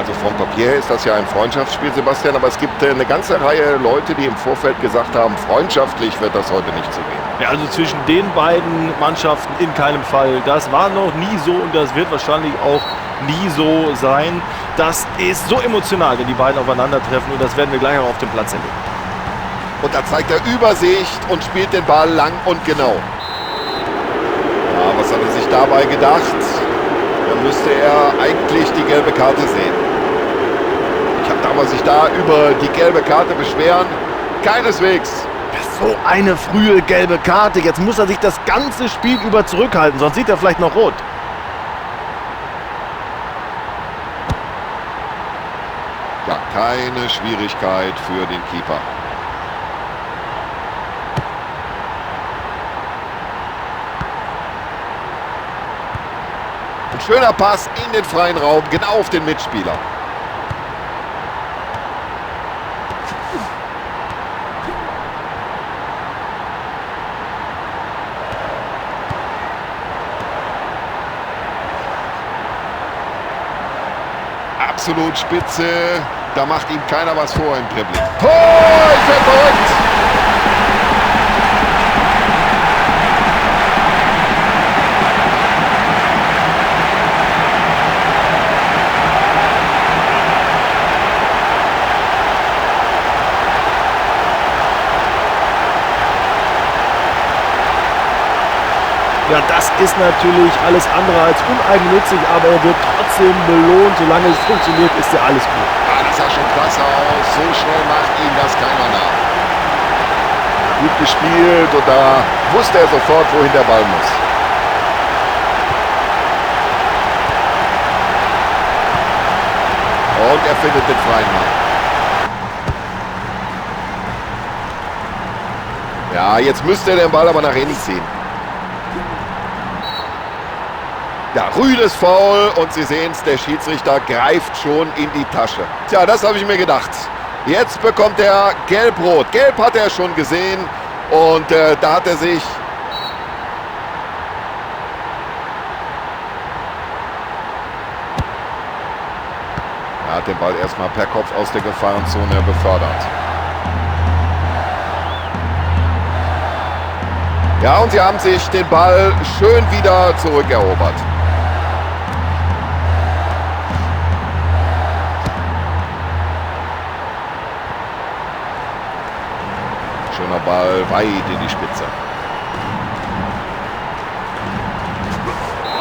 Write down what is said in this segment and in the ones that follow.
Also vom Papier her ist das ja ein Freundschaftsspiel, Sebastian, aber es gibt eine ganze Reihe Leute, die im Vorfeld gesagt haben, freundschaftlich wird das heute nicht zugehen. Ja, also zwischen den beiden Mannschaften in keinem Fall. Das war noch nie so und das wird wahrscheinlich auch nie so sein. Das ist so emotional, wenn die beiden aufeinandertreffen und das werden wir gleich auch auf dem Platz erleben. Und da zeigt er Übersicht und spielt den Ball lang und genau. Ja, was hat er sich dabei gedacht? Da müsste er eigentlich die gelbe Karte sehen. Darf man sich da über die gelbe Karte beschweren? Keineswegs. So eine frühe gelbe Karte. Jetzt muss er sich das ganze Spiel über zurückhalten, sonst sieht er vielleicht noch rot. Ja, keine Schwierigkeit für den Keeper. Ein schöner Pass in den freien Raum, genau auf den Mitspieler. Absolut spitze, da macht ihm keiner was vor im Dribbling. Tor, ich werd verrückt! Ja, das ist natürlich alles andere als uneigennützig, aber er wird trotzdem belohnt. Solange es funktioniert, ist ja alles gut. Ja, das sah schon klasse aus. So schnell macht ihm das keiner nach. Gut gespielt und da wusste er sofort, wohin der Ball muss. Und er findet den freien Mann. Ja, jetzt müsste er den Ball aber nach innen ziehen. Ja, rüdes Foul und Sie sehen's, der Schiedsrichter greift schon in die Tasche. Tja, das habe ich mir gedacht. Jetzt bekommt er Gelb-Rot. Gelb hat er schon gesehen und da hat er sich... Er hat den Ball erstmal per Kopf aus der Gefahrenzone befördert. Ja, und sie haben sich den Ball schön wieder zurückerobert. Schöner Ball weit in die Spitze.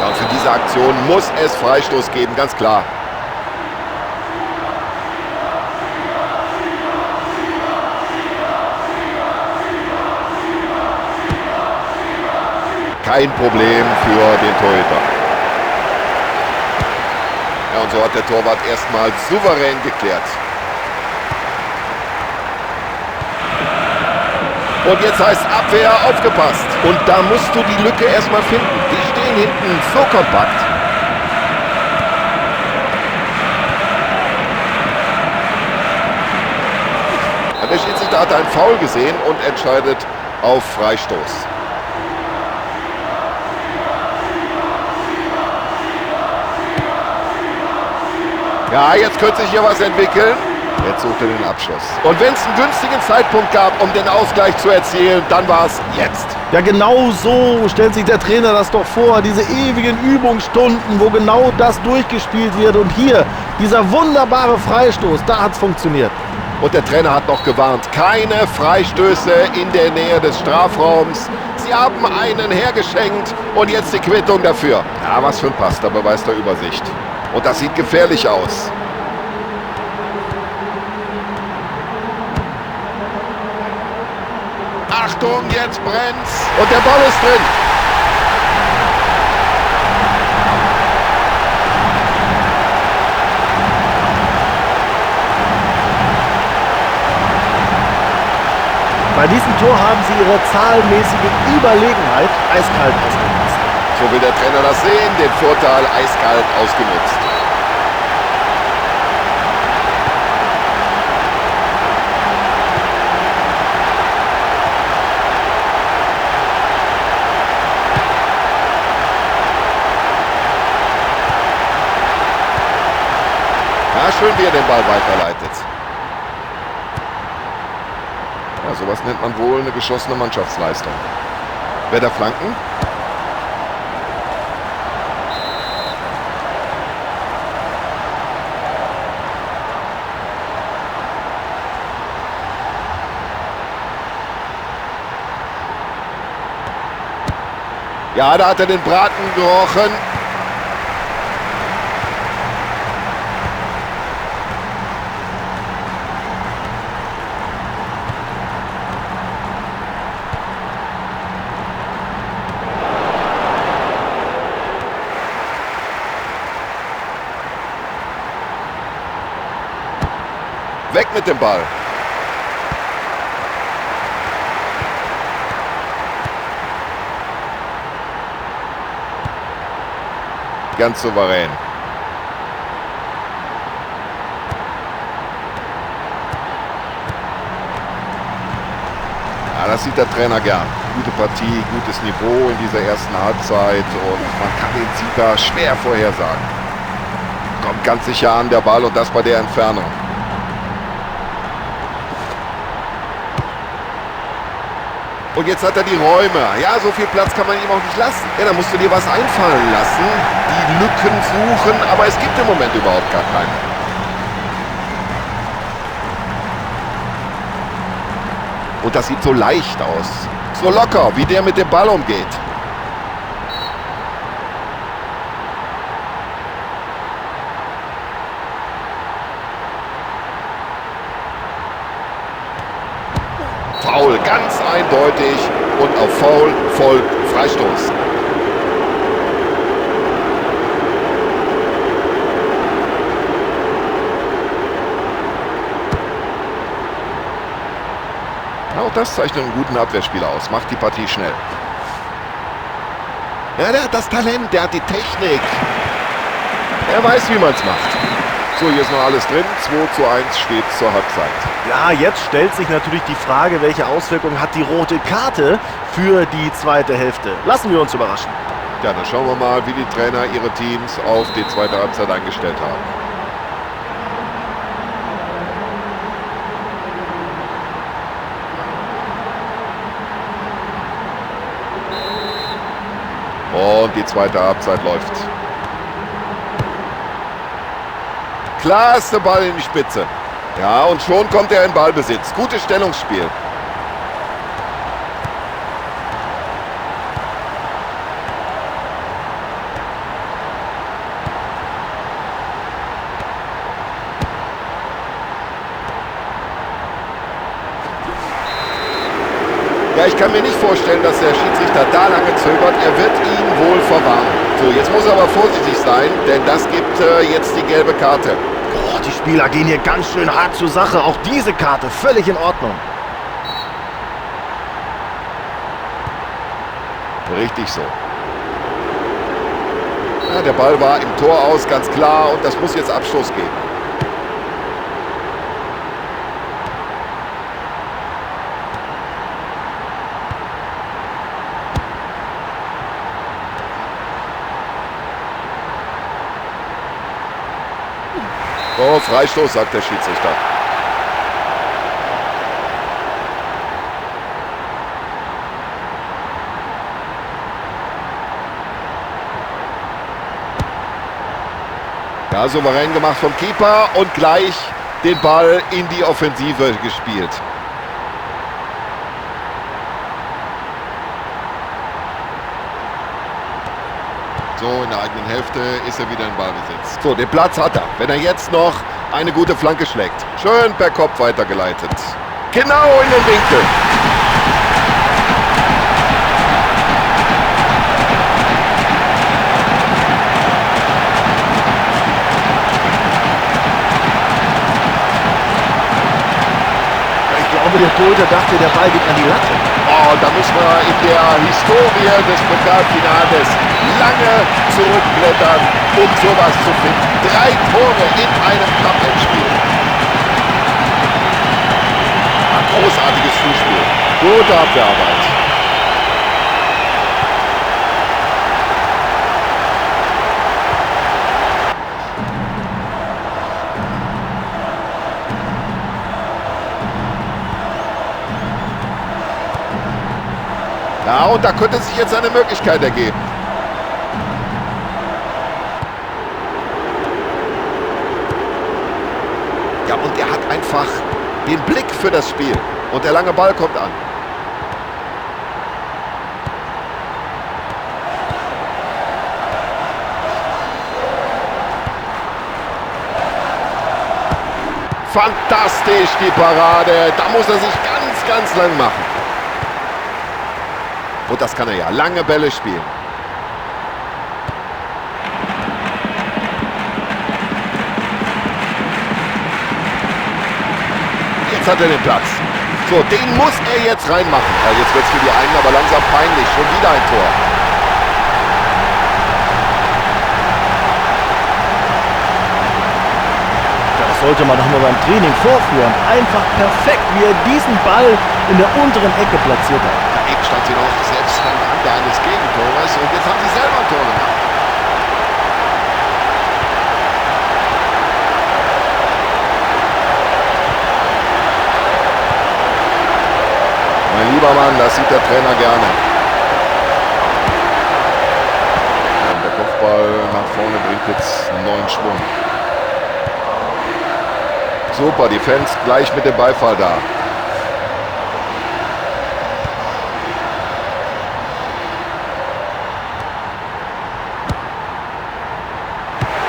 Ja, und für diese Aktion muss es Freistoß geben, ganz klar. Kein Problem für den Torhüter. Ja, und so hat der Torwart erstmal souverän geklärt. Und jetzt heißt Abwehr aufgepasst. Und da musst du die Lücke erstmal finden. Die stehen hinten so kompakt. Der Schiedsrichter hat einen Foul gesehen und entscheidet auf Freistoß. Ja, jetzt könnte sich hier was entwickeln. Jetzt sucht er den Abschluss. Und wenn es einen günstigen Zeitpunkt gab, um den Ausgleich zu erzielen, dann war es jetzt. Ja, genau so stellt sich der Trainer das doch vor. Diese ewigen Übungsstunden, wo genau das durchgespielt wird. Und hier, dieser wunderbare Freistoß, da hat's funktioniert. Und der Trainer hat noch gewarnt, keine Freistöße in der Nähe des Strafraums. Sie haben einen hergeschenkt und jetzt die Quittung dafür. Ja, was für ein Pass, da beweist er Übersicht. Und das sieht gefährlich aus. Achtung, jetzt brennt's. Und der Ball ist drin. Bei diesem Tor haben sie ihre zahlenmäßige Überlegenheit eiskalt ausgenutzt. So will der Trainer das sehen, den Vorteil eiskalt ausgenutzt. Ja, Wunderschön, wie er den Ball weiterleitet. Ja, sowas nennt man wohl eine geschossene Mannschaftsleistung. Wer da flanken? Ja, da hat er den Braten gerochen. Weg mit dem Ball. Ganz souverän. Ja, das sieht der Trainer gern. Gute Partie, gutes Niveau in dieser ersten Halbzeit und man kann den Sieger schwer vorhersagen. Kommt ganz sicher an der Ball und das bei der Entfernung. Und jetzt hat er die Räume. Ja, so viel Platz kann man ihm auch nicht lassen. Ja, da musst du dir was einfallen lassen, die Lücken suchen, aber es gibt im Moment überhaupt gar keine. Und das sieht so leicht aus. So locker, wie der mit dem Ball umgeht. Foul, ganz eindeutig. Und auf Foul folgt Freistoß. Auch das zeichnet einen guten Abwehrspieler aus. Macht die Partie schnell. Ja, der hat das Talent, der hat die Technik. Er weiß, wie man es macht. So, hier ist noch alles drin. 2:1 steht zur Halbzeit. Ja, jetzt stellt sich natürlich die Frage, welche Auswirkungen hat die rote Karte für die zweite Hälfte. Lassen wir uns überraschen. Ja, dann schauen wir mal, wie die Trainer ihre Teams auf die zweite Halbzeit eingestellt haben. Und die zweite Halbzeit läuft. Klarste Ball in die Spitze. Ja, und schon kommt er in Ballbesitz. Gutes Stellungsspiel. Ja, ich kann mir nicht vorstellen, dass der Schiedsrichter da lange zögert. Er wird ihn wohl verwarnen. So, jetzt muss er aber vorsichtig sein, denn das gibt jetzt die gelbe Karte. Oh, die Spieler gehen hier ganz schön hart zur Sache. Auch diese Karte völlig in Ordnung. Richtig so. Ja, der Ball war im Tor aus, ganz klar. Und das muss jetzt Abstoß geben. Oh, Freistoß, sagt der Schiedsrichter. Ja, souverän gemacht vom Keeper und gleich den Ball in die Offensive gespielt. So, in der eigenen Hälfte ist er wieder in Ballbesitz. So, den Platz hat er. Wenn er jetzt noch eine gute Flanke schlägt. Schön per Kopf weitergeleitet. Genau in den Winkel. Ich glaube, der Torhüter dachte, der Ball geht an die Latte. Oh, da muss man in der Historie des Pokalfinales lange zurückblättern, um sowas zu finden. 3 Tore in einem Cup-Endspiel. Ein großartiges Zuspiel. Gute Abwehrarbeit. Und da könnte sich jetzt eine Möglichkeit ergeben. Ja, und er hat einfach den Blick für das Spiel. Und der lange Ball kommt an. Fantastisch, die Parade. Da muss er sich ganz, ganz lang machen. Und das kann er ja. Lange Bälle spielen. Jetzt hat er den Platz. So, den muss er jetzt reinmachen. Ja, jetzt wird's für die einen aber langsam peinlich. Schon wieder ein Tor. Das sollte man doch mal beim Training vorführen. Einfach perfekt, wie er diesen Ball in der unteren Ecke platziert hat. Ja, eben stand sie noch selbst am Rande eines Gegentores und jetzt haben sie selber ein Tor gemacht. Mein lieber Mann, das sieht der Trainer gerne. Und der Kopfball nach vorne bringt jetzt neuen Schwung. Super, die Fans gleich mit dem Beifall da.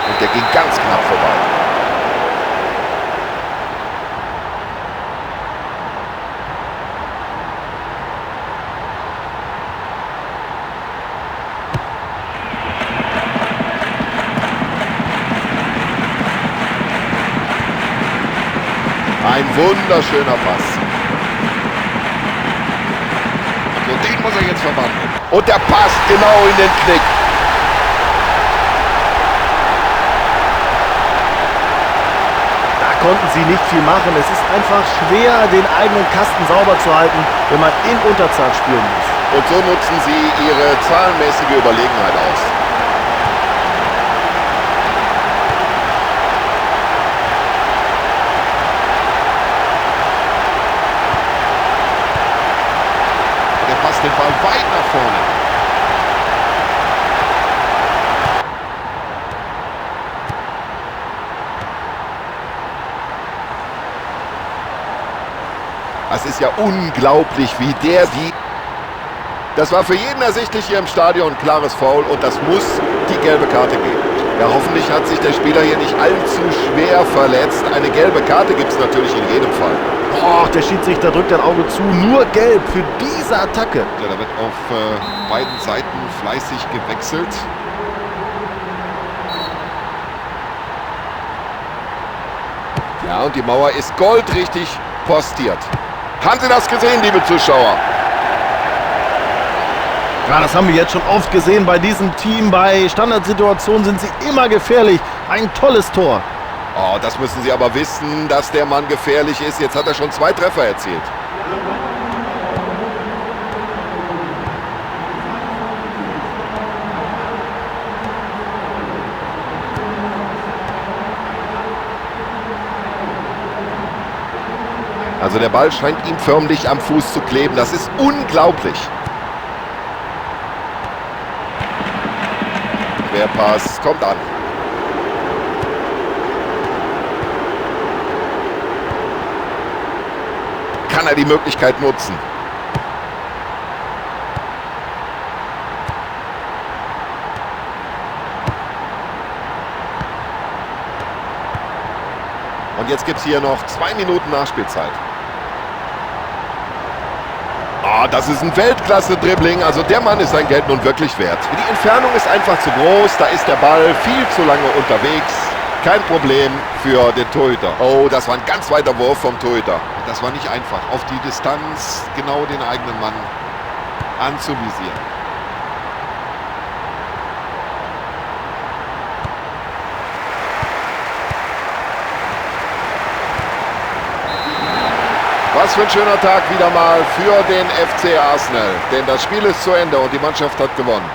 Und der ging ganz knapp vorbei. Ein wunderschöner Pass. Und den muss er jetzt verwandeln. Und der passt genau in den Knick. Da konnten sie nicht viel machen. Es ist einfach schwer, den eigenen Kasten sauber zu halten, wenn man in Unterzahl spielen muss. Und so nutzen sie ihre zahlenmäßige Überlegenheit aus. Den Ball weit nach vorne. Das ist ja unglaublich, wie der die... Das war für jeden ersichtlich hier im Stadion. Klares Foul und das muss die gelbe Karte geben. Ja, hoffentlich hat sich der Spieler hier nicht allzu schwer verletzt. Eine gelbe Karte gibt's natürlich in jedem Fall. Och, der Schiedsrichter drückt ein Auge zu. Nur gelb für diese Attacke. Ja, da wird auf beiden Seiten fleißig gewechselt. Ja, und die Mauer ist goldrichtig postiert. Haben Sie das gesehen, liebe Zuschauer? Ja, das haben wir jetzt schon oft gesehen bei diesem Team. Bei Standardsituationen sind sie immer gefährlich. Ein tolles Tor. Oh, das müssen Sie aber wissen, dass der Mann gefährlich ist. Jetzt hat er schon 2 Treffer erzielt. Also der Ball scheint ihm förmlich am Fuß zu kleben. Das ist unglaublich. Querpass kommt an. Kann er die Möglichkeit nutzen? Und jetzt gibt's hier noch 2 Minuten Nachspielzeit. Ah, das ist ein Weltklasse-Dribbling. Also der Mann ist sein Geld nun wirklich wert. Die Entfernung ist einfach zu groß. Da ist der Ball viel zu lange unterwegs. Kein Problem für den Torhüter. Oh, das war ein ganz weiter Wurf vom Torhüter. Das war nicht einfach, auf die Distanz genau den eigenen Mann anzuvisieren. Was für ein schöner Tag wieder mal für den FC Arsenal. Denn das Spiel ist zu Ende und die Mannschaft hat gewonnen.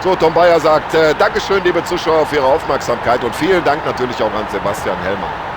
So, Tom Bayer sagt, Dankeschön, liebe Zuschauer, für Ihre Aufmerksamkeit und vielen Dank natürlich auch an Sebastian Hellmann.